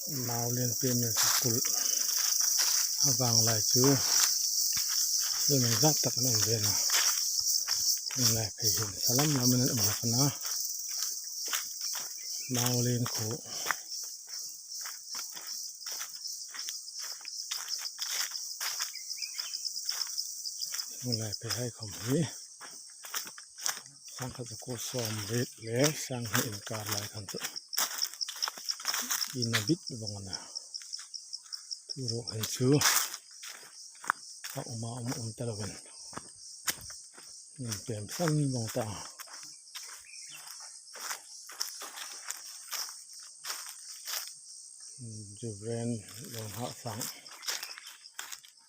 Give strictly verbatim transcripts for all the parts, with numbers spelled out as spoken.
Maulin Primary School a vang lai chu hi min zat tak an um ve a. Hin lai phei hin salam lam an um hlak a na. Maulin khuo. Hin lai phei hai khom hi. Sangkhat zakuo sawmriet le sanghni inkar lai khan chu in a bit vawng a na. Tuhin chu a um a um um ta lovin. Min pem san vawng ta. Reverend Longhasang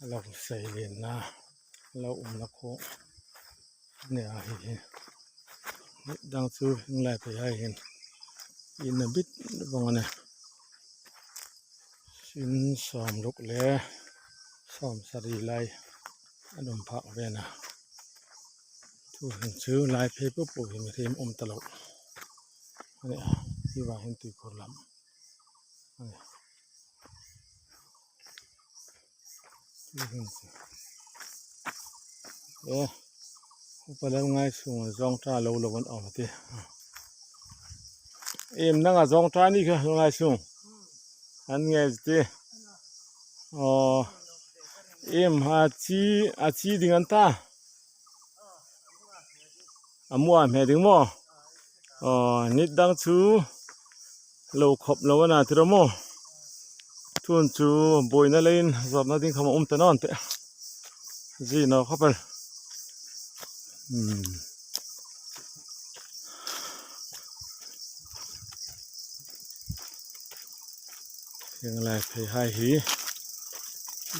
lo sei lien na lo umna khuo a ni a hi hi. Dang chu hin lai phei hai hin in a bit vawng a na. Sin sawmruk le sawmsari lai an um phak ve a na. Tuhin chu lai phei po po hi mihriem um ta lo a ni a. Hi vang hin Tuikhur lam a ni. Eh, upa Lalngaisung zawngṭa lo lo an awm ti. Em, nanga zawngṭa ni kha Lalngaisung? An nge ti. Aw, em, a chi, a chi ding an ta. A mu a hme ding maw? Aw, nit dang chu lo khop lo a na ti ro maw? Tuhin chu buoina leiin zawrna ding khom a um ta naw ni teh. Zie naw khop el. Hmm. Hin lai phei hai hi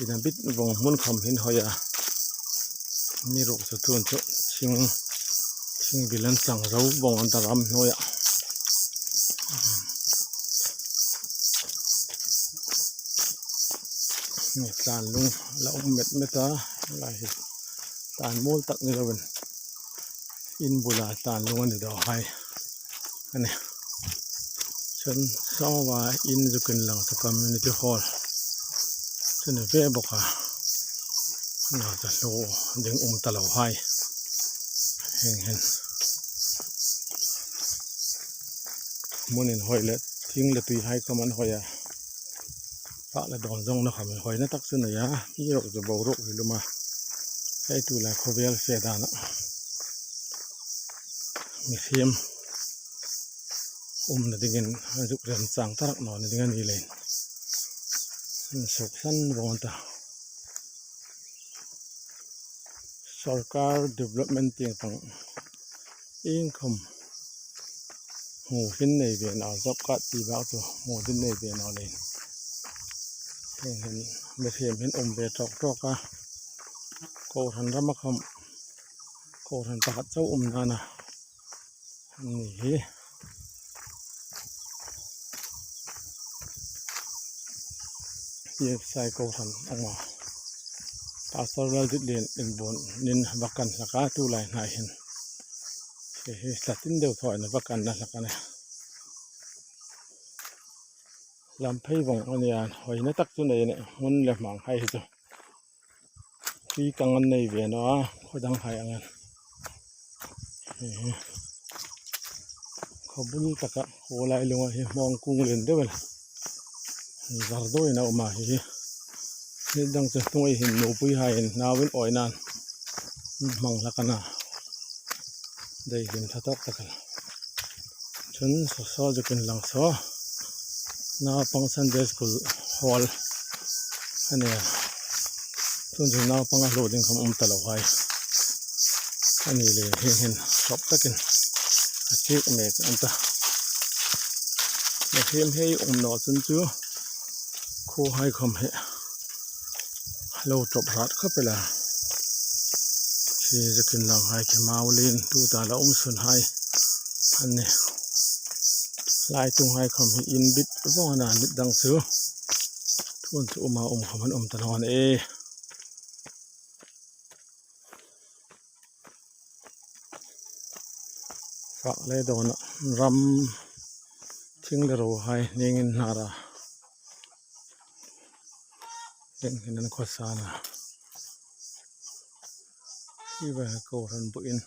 in a bit vawng, hmun khom hin hawi a. Amiruokchu tuhin chu thing, thing bil an chang zo vawng an ta ram hnuoia. Ni tlan lung la um met met a, lai hi tlan mawl tak ni lovin in bula tlan lung a ni daw hai a nih. Chun saw va in zuk inlang chu community hall chu ni ve bawk a. Naw ta hlu ding um ta lo hai. Hieng hin hmun inhawi le thing le tui hai khom an hawi a. Fak le dawn zawngna khom inhawina tak chu nei a. Amiruokchu boruok hi lum a. Hei tulai khawvel fe dana mihriem umna dingin a zuk remchang ta rak naw ni ding a ni leiin. An suk san vawng ta. Sawrkar development tieng pang iengkhom hmu hin nei ve naw, job card ti bak chu hmu ding nei ve naw leiin. Hieng hin mihriem hin um ve tawk tawk a. Kohran rama khom, kohran pakhat chau umna a na. Ni hi. Hi sai kohran anga Pastor Lalditlien inbuonin va kan hlak a, tulai hna hin. Hi hi tlatin deu thawina va kanna hlak a nih. Lam phei vawng a ni a, hawina tak chu nei a nih, hmun le hmang hai hi chu. Tui kang an nei ve naw a, khaw dang hai angin. Hi hi. Khaw bul taka khaw lai lunga hi hmawng kung lien deu el. Zar dawina um a hi hi. Ni dang chu hnung ei hin nupuihaiin nauin awinan hmang hlak a na. Dei hlim ṭha tawk tak el. Chun saw saw zuk inlang saw. Naupang Sunday School hall a nia. Chun chu naupang a hlu ding khom um ta lo hai a ni leiin hieng hin sawp takin a chik mek an ta. Mihriem hei um naw chun chu khuo hai khom hi lo tawp hrat khawp el a. Hi zuk inlang hai khi mau lien tuta la um sun hai an nih. Lai tung hai khom hi in bit vawng a na, mit dang chu. Tuhin chu um a um khom an um ta naw a nih. Fak le dawna ram thing le ro hai ning inhnar a. Heng hin an khawsa a. Hi va kohran bu in.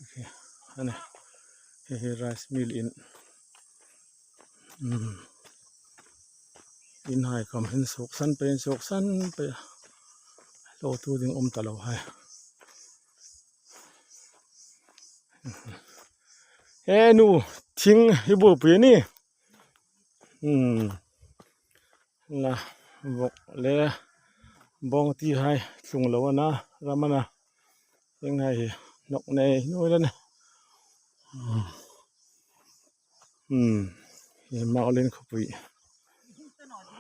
Hi, a nih. Hi, hi rice mill in. Hmm. Inhai khawm hin suoksan pei, suoksan pei. Lotu ding um ta lo hai. He nu, thing hi bu pui ni. Hmm. La, vawk le bawngti hai tlung lo a na, ram a na. Thing hai hi nawk nei nuoi la nih. Hmm. Hmm. Hi Maulin khawpui.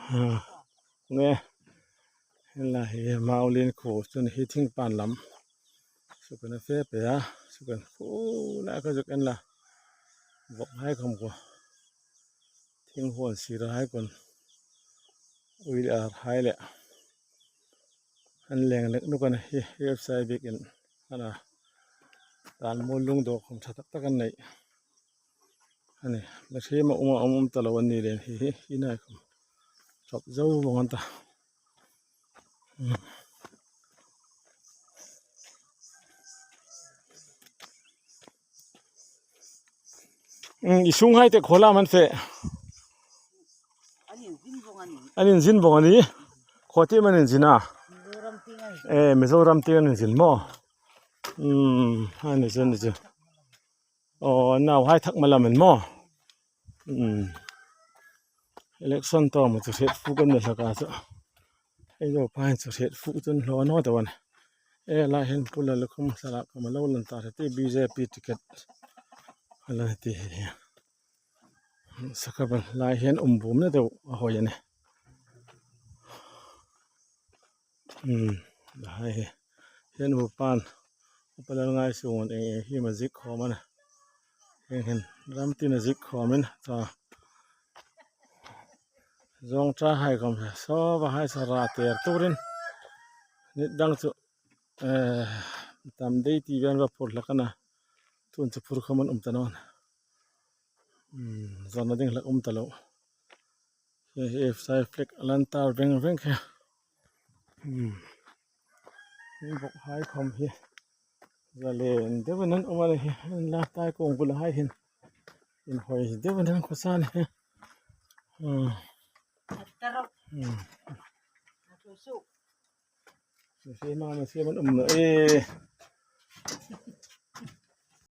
Ha. Nge. Hi la hi Maulin khaw chun hi thing pan lam. Sukan a fe pe a. Sukan khu la ka zuk en la. Vawk hai khawm khu. Thing huon sira hai khawm. Ui le ar hai le. An leng lek nu kan hi, hi F S I bik in. A na. Tan mu lung do khawm ṭha tak tak an nei. A nih, la thiem a um a um um ta lo an ni le hi, hi, hi nai khawm. Chawp zo vawng an ta. Hmm. Hmm, i sung hai te khaw lam an fe. An inzin vawng a ni. Khaw tieng am an inzin a. Eh, Mizoram tieng an inzin maw. Hmm, a ni chu, a ni chu. Aw, nau hai thak ma lam an maw. Hmm. Election tawm chu hriet fuk an ni hlak a chu. Ei zo pa hin chu hriet fuk chun hlaw naw ta wan. E, lai hin Pu Lallukhum Sara ka ma lo lan ta hre ti B J P ticket. A la ti hi. Sakhaban lai hin um bum na deu a hoi a nih. Hmm, hai hi. Hian upan, upa Lalngaisung an eng eng hi ma zik khawm a na. Hian hin ram tina zik khawmin, ta. Zawngṭa hai khawm hi, saw va hai sa ra ter turin. Nit dang chu, eh, tam dei ti ven va phur hlak a na. Tun chu phur khawm an um ta naw a na. Hmm, zawrna ding hlak um ta lo. Hi, hi F S I flag a lan tar veng veng kha. Hmm. Hi bawk hai khawm hi. Zalen deuin an um a ni hi. An la tai kawng bula hai hin. Inhawi deuin an khawsa a ni hi. Hmm. Hmm. Ni se ma, ni se man um naw e.